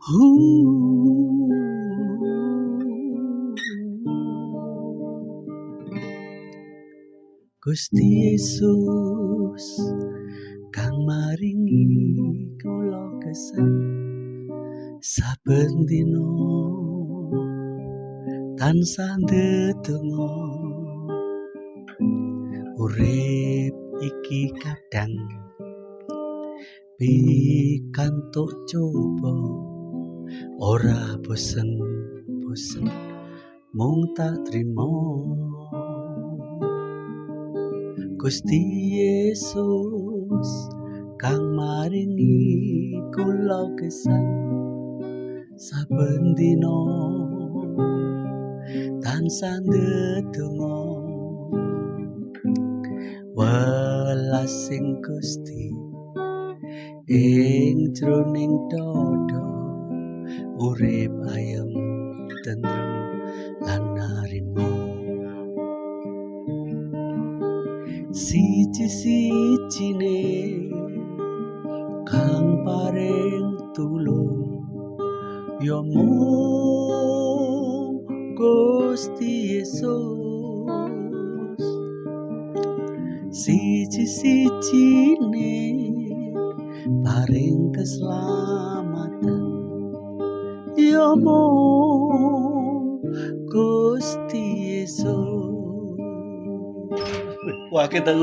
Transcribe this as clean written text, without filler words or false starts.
Gusti Yesus kang maringi kula gesang saben dina tansah ndedonga. Urip iki kadang pikantuk coba, ora bosen-bosen mung tak trimo. Gusti Yesus kang maringi kula gesang saben dina tansah ndedonga. Welasing Gusti ing jroning dada, urip ayem tentrem lan narimo. Siji-sijine kang paring tulung ya mung Gusti Yesus. Siji-sijine paring keselamatan ya mung Gusti Yesus. Wah, kita.